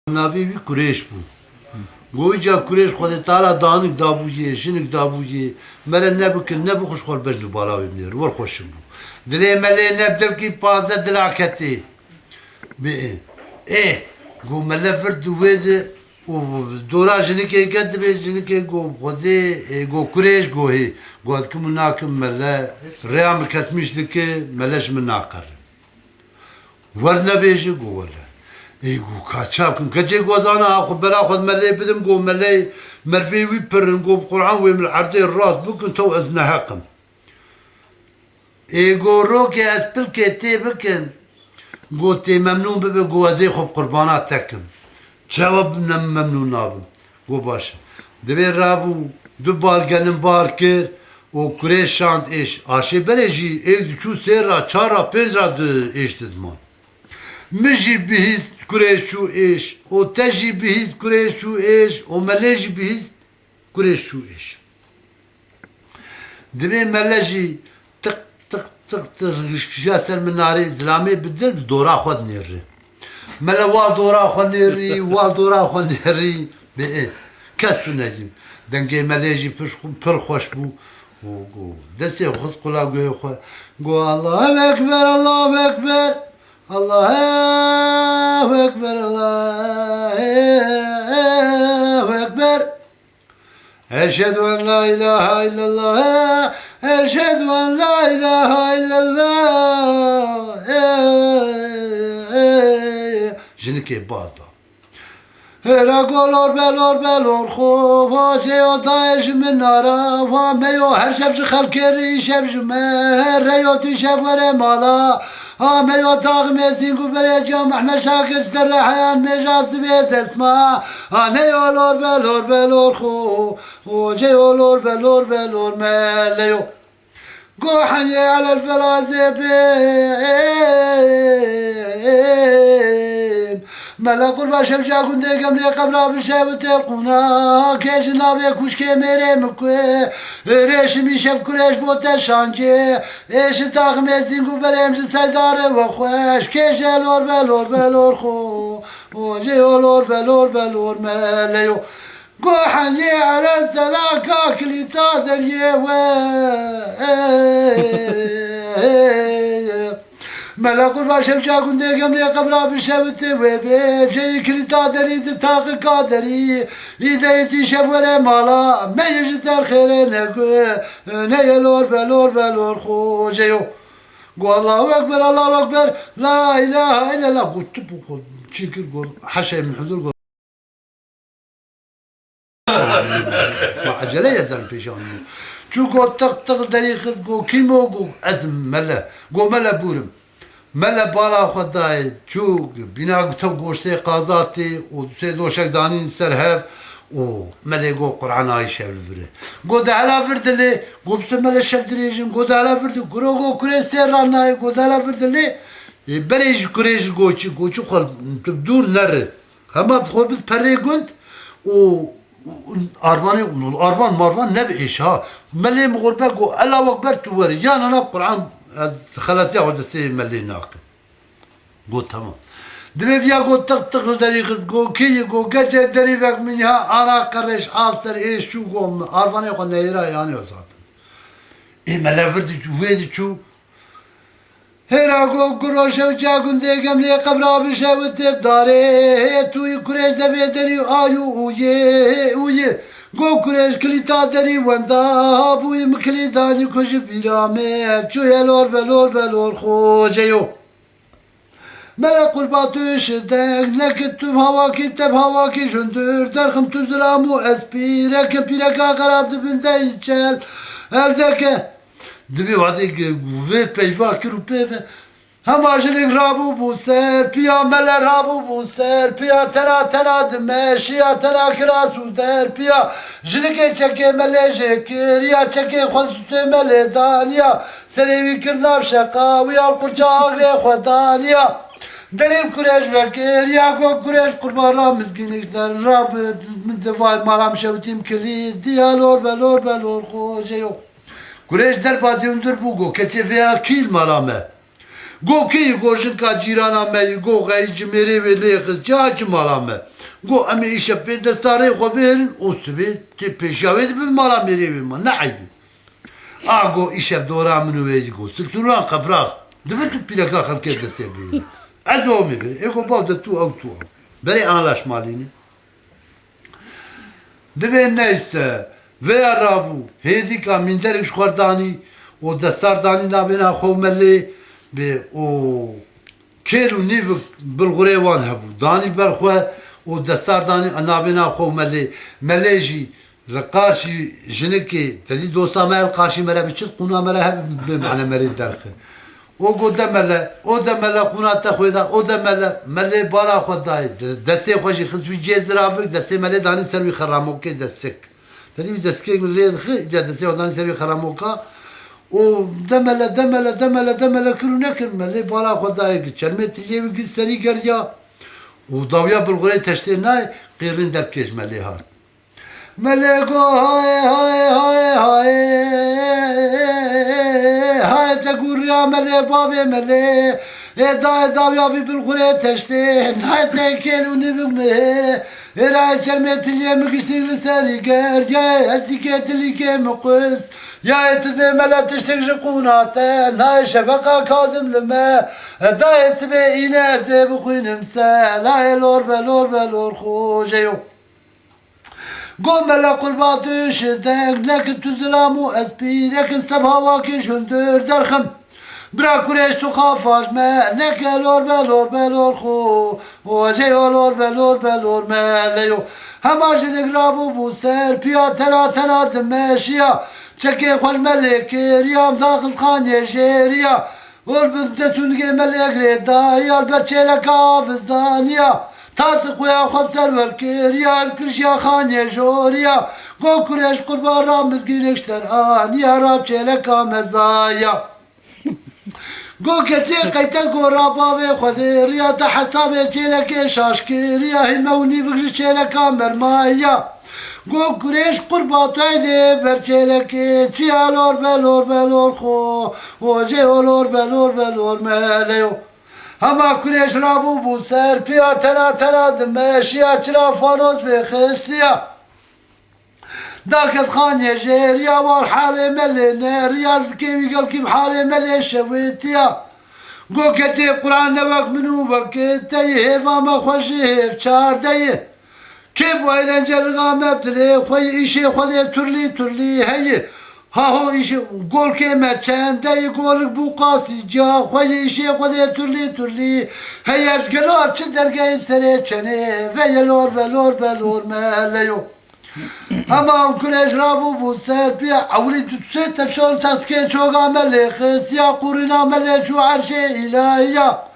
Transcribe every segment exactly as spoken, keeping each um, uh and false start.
Navê wî Kurêş bû. Go îca Kurêş Xwedê Teala danik dabûyê, jinik dabûyê, mere nebikin, nebixwe ji xwe bejn û bala wê binêr, wer xweşik bû. Dilê melê ne bi dilkî pazdeh dila ketê. Bê, ê, go mele vir di wê de û dora jinikê ket dibê, jinikê go Xwedê, ê, go Kurêş go hê. Go ez dikim û nakim mele, rêya min kesmîş dike, mele ji min naqere. Wer nebêje, go wele. Ê, go ka ça bikim? Keçê go zana ha xwe bela xwe di melê bidim, go melê mervê wî pir in, go bi Quran wê min erdê rast bikin, tew ez neheq im. Ê, go rokê ez pilkê tê bikim, go tê memnûn bibe, go ez ê xwe bi qurbana te kim. Çawa bi-, ne memnûn nabim? Go baş e. Divê rabû du bal genim bar kir û kurê şand êş. Aşê berê jî êk diçû sê ra, çar ra, pênc ra di êş didiman. Min jî bihîst kurê çû êş û te jî bihîst kurê çû êş û melê jî bihîst kurê çû êş. Divê mele jî tiq, tiq, tiq, tiq rişkiya ser minarê, zilamê bi dil bi dora xwe dinêrî. Mele wa dora xwe nêrî, wa dora xwe nêrî. Bê, ê, kes tu necî. Dengê melê jî pir xu-, pir xweş bû. Û, û destê xwe xist qula guhê xwe. Go, Allahu Ekber, Allahu Ekber. Allahu Ekber, Allahu Ekber. Eşhedü en la ilahe illallah. Eşhedü en la ilahe illallah. Jinikê baz da. Hêra go lor belor belor xo, va jê o dayê ji min nara, va me yo her şev ji xelkê rî, şev ji me, her reyo tî şev were mala. Ha me yo taximê zîng û berê ca Mehmed Şakir ji ser reheyan mêja sibê destma. Ha ne yo lor be lor be lor xo, o ce yo lor be lor be lor me le yo. Go henyê elel felazê bêm. Mele qurba şevca gundê gemlê qebra bi şev tê qûna. Kê ji navê kuşkê mêrê min ku. Rêşimî şev kurêş bo te şancê. Ê ji taximê zîng û berêm ji seydarê we xweş, kêşe lor be lor be lor xo, o jê yo lor be lor be lor me le yo. Go henyê ere selaka kilîta deriyê we. Mela qurba şevca gundê gemlê qebra bi şevitê wê bê, ceyî kilîta derî di taqika derî. Îdeyê tî şev were mala, me yê ji ter xêrê negu. Neye lor be lor be lor xo ceyo. Go Allahu Ekber, Allahu Ekber, la ilahe illallah. Go tu bu xo çi kir, go heşê min huzur, go. Ma ecele ye zer pêşan. Çu go tık tık derî xiz, go kîmo, go ez mele. Go mele bûrim. Mele bala xwe dayê, çû bîna tev goştê qazatê û sê doşek danîn ser hev û melê go Qur'an ayî şev li vir e. Go de hela vir dilê, go bi se mele şev dirêjin, go de hela vir dilê, kuro go kurê sê ra nayê, go de hela vir dilê. Ê, berê ji kurê ji goçî, goçî xwe tu dûr neri. Hema bi xwe bi perê gund û, û arvanê, arvan marvan ne bi êş ha. Melê min xwe be go, Ela wek ber tu were. Ya nana Qur'an, ez xelasiya xwe destê melê nakim. Go, Temam. Divê viya go, tiq tiq li derî xist, go, Kê yî? Go, Keçê derî vek min ya, ara qereş, av ser êş çû, go, arvanê xwe neyra yanê wes hatin. Ê mele vir di wê di çû. Hêra go, Kuro şewca gundê gemlê qebra bi şewitê darê. Hê tu yî kurêş devê derî ayû û yê, hê û yê. Go kurêş kilîta derî wenda, ha bûyî min kilîdanî ku ji bîra me. Çûye lor be lor be lor xo ceyo. Mele qurba tu şidek, nekit tu hawakî, te bi hawakî jundur, derxim tu zilam û ez pîrekim, pîreka xerab dibin de îçel eldeke. Dibê wadê vê peyva kir û pê ve. Hema jinik rabû bû ser, piya mele rabû bû ser, piya tena tena dimeşiya, tena kira sûder, piya jinikê çekê melê jê kiriya, çekê xwe sûtê melê daniya. Serê wî kir nav şeqa, wî al qurça agrê xwe daniya. Derî kurêş vekiriya, go kurêş qurban ra mizgînik ser ra bi, min divay maram şewtîm kilî, diya lor be lor be lor xo ceyo. Kurêş derbazî hundir bû, go keçê vêya kîl mala me. Go kê yî? Go jinka cîrana me yî, go xeyî ji mêrê wê lê xist, çi haçî mala me. Go em ê îşev pê destarê xwe bihêrin û sibê tê pêşiya wê dibin mala mêrê wê ma, ne eyb e. A go îşev dora min û wê yî go, siltûran qebra, divin tu pîreka xelkê destê bihêrin. Ez û ew mêvir, ê go bav de tu ew tu ew. Berê anlaş malîne. Divê neyse, vêya rabû, hêdîka mînderek ji xwe danî û destar danî navêna xwe û melê bê û kêl û nîvik bilxurê wan hebû. Danî ber xwe û destar danî navêna xwe û melê. Melê jî li qarşî jinikê, te dî dosta me li qarşî me re bi çi qûna me re hebe bê mane merê derxe. O go de mele, o de mele qûna te xwê da, o de mele, melê bara xwe dayê, de-, destê xwe jî xist wî cê ziravik, destê melê danî ser wî xeramokê destik. Te dî wî destikek lê dixi, îca destê xwe danî ser wî xeramoka. O de mele, de mele, de mele, de mele kir û nekir, melê bara xwe dayê, çermê tiliyê wî gir serî geriya. Û dawiya bilxurê teştê nayê, qêrîn derkêş melê hat. Melê go hayê, hayê, hayê, hayê. Hayê te gûriya melê, bavê melê. Ê dayê dawiya vî bilxurê teştê. Nayê te kêl û nîvik mihê. Ê rayê çermê tiliyê mi giştî li serî ger. Yayê hesîkê tilîkê mi qus. Yayê tu vê mele tiştek ji qûna te. Nayê şefeqa Kazim li me. Ê dayê sibê îne ez ê bixwînim se. Layê lor be, lor be, lor xo. Jeyo. Go mele qurba tu şidek, neke tu zilam û ez pîrek in, seb hawakî ji hundir derxim. Bira kurêş tu xafaş me, neke lor be lor be lor xo, o jê o lor be lor be lor mele yo. Hema jinik rabû bû ser piya, tena tena dimeşiya, çekê xwe ji me lê kiriya, em daxist xaniyê jêriya. Ol bi destûnigê me lê girê daye, li ber çêleka avizdaniya. Tasik xuya xwe bi ser wer kiriya, ez kirşiya xaniyê joriya. Go kurêş qurban ra mizgînek ji ser aniya, ra bi çêleka me zaya. Go keçê qeytel go ra bavê xwe dê riya, te hesabê çêlekê şaş kiriya, hîlme û nîvik ji çêleka mermaya. Go kurêş qurba tu ey dê ber çêlekê, çiya lor be lor be lor xo, o jê o lor be lor be lor meleyo. Hema kurêş rabû bû ser piya, tena tena dimeşiya, çira fanos vê xistiya. Daket xaniyê jêriya, war halê me lê neriya, zikê wî gelkî bi halê me lê şewêtiya. Go keçê Quran ne wek min û wek te yê, hêva me xwe ji hêv çardeyê. Kêf û eğlence liga me bi dilê xwe yê, îşê Xwedê turlî turlî heye. Haho îşê golkê me çende yê, golik bû qasî ciya xwe yê, îşê Xwedê turlî turlî heye. Ev gelo ev çi dergeyê bi serê çenê ve ye, lor be lor be lor meleyo. Hema ew kurêş rabû bû ser piya, ewilî tu sê tevşon taskê çoga me lê xistiya, qurîna me lê çû erşê îlahiya.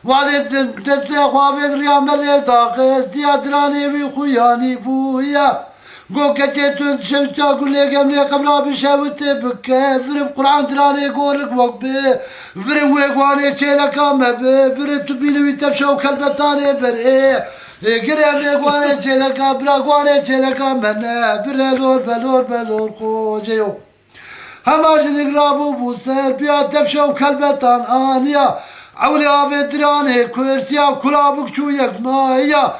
Wadê destê xwe avêt riya me lê daxistiya, diranê wî xuyanî bûya. Go keçê tu şewitiya gulê gemlê qebra bişewitê bike, virib Quran diranê golik wek bi. Virin wê guanê çêleka me bi, biri tu bînî wî tevşa û kelbetanê ber ê. Ê girê vê guanê çêleka, bira guanê çêleka me ne, bire lor be lor be lor xocê yo. Hema jinik rabû bû ser piya, tevşa û kelbetan aniya. Ewlê avê diranê kursiya, kula bik çû yek mahiya.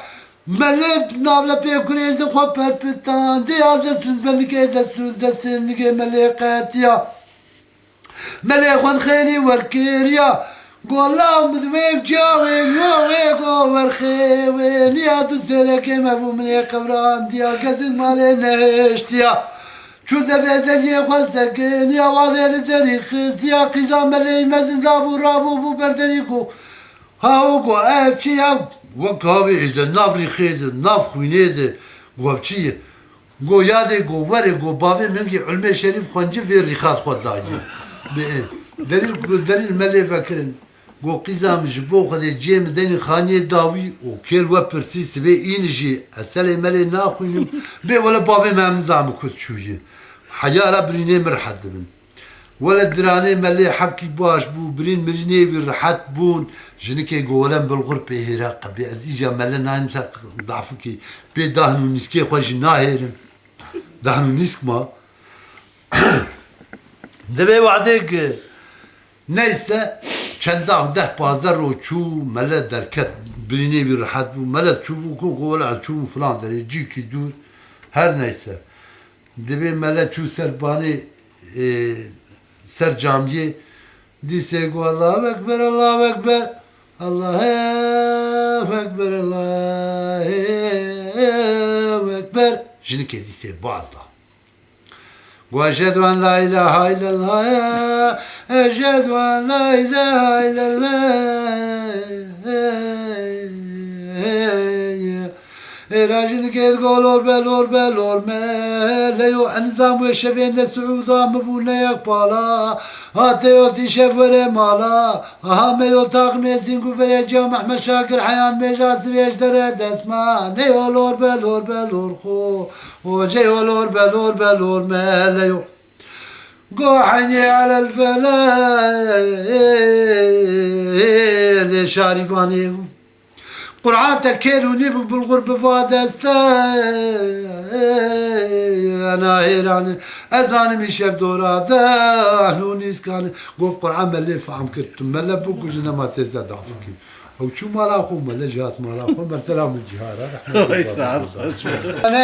Melê navlepê kurêj di xwe perpitan, diya destûz benikê destûz destê nigê melê qetiya. Melê xwe dixênî werkêriya. Go law min wê cawê yo wê go werxê wê niya tu sêrekê me bû min ê qewrandiya, kesik malê nehêştiya. Çû devê deriyê xwe sekiniya, wadê li derî xistiya, qîza meleyî mezin dabû rabû bû ber derî ku. Ha o go ev çi ya? Wek havê êde nav rîxê de, nav xwînê de, go ev çi ye? Go yadê go were go bavê min gî ilmê şerîf xwencî vê rîxat xwe dayî. Bi derî, derî me lê vekirin. Go qîza min ji bo Xwedê ciyê min denî xaniyê dawî û kêl we pirsî sibê îni jî ez selê me lê naxwînim. Bê wele bavê me em nizanî kut çûyî. Heya re birînê min rehet dibin. Wele diranê me lê hevkî baş bû, birîn mirînê wî rehet bûn. Jinikê go wele em bilxur pê hêra qebê. Ez îca mele naynim ser dafikî. Pê dahn û nîskê xwe jî nahêrim. Dahn û nîsk ma. Divê wadê ki neyse, Çenda deh pazdeh roj çû, mele derket, birînê wî rehet bû. Mele çûbû ku, ku wela çûbû filan derê, cîkî dûr, her neyse. Dibê mele çû ser banê, e, ser camiyê, dîsê ku Allahu Ekber, Allahu Ekber, Allahu Ekber, Allahu Ekber. Jinikê dîsê baz da. Got, "Eşhedü en la ilahe illallah, eşhedü en la ilahe illallah." Êra jinikê digo, "Lor be, lor be, lor me, leyo enzam wê şevê ne siûda mi bû ne yek pala, hate yo tîşev were mala." Aha me yo taxmê zîngu berê ca Mehmed Şakir heyan mêja sirêj dere desma. Ne yo lor be, lor be, lor xo. Hoce yo lor be, lor be, lor mele yo. Go heynî alel fele. Lê şarîvanê bû. Qur'an te kêl û nîv û bulgur bi va deste. Ena hêrane. Ez zanim îşev dora de. Ahnû nîskane. Got, "Qur'an me lê fehm kir. Tu mele bû ku ji nema têze dafikî." Ew çû mala xwe, mele jî hat mala xwe, mesela min cihara, rehmet Ay, saet xweş be.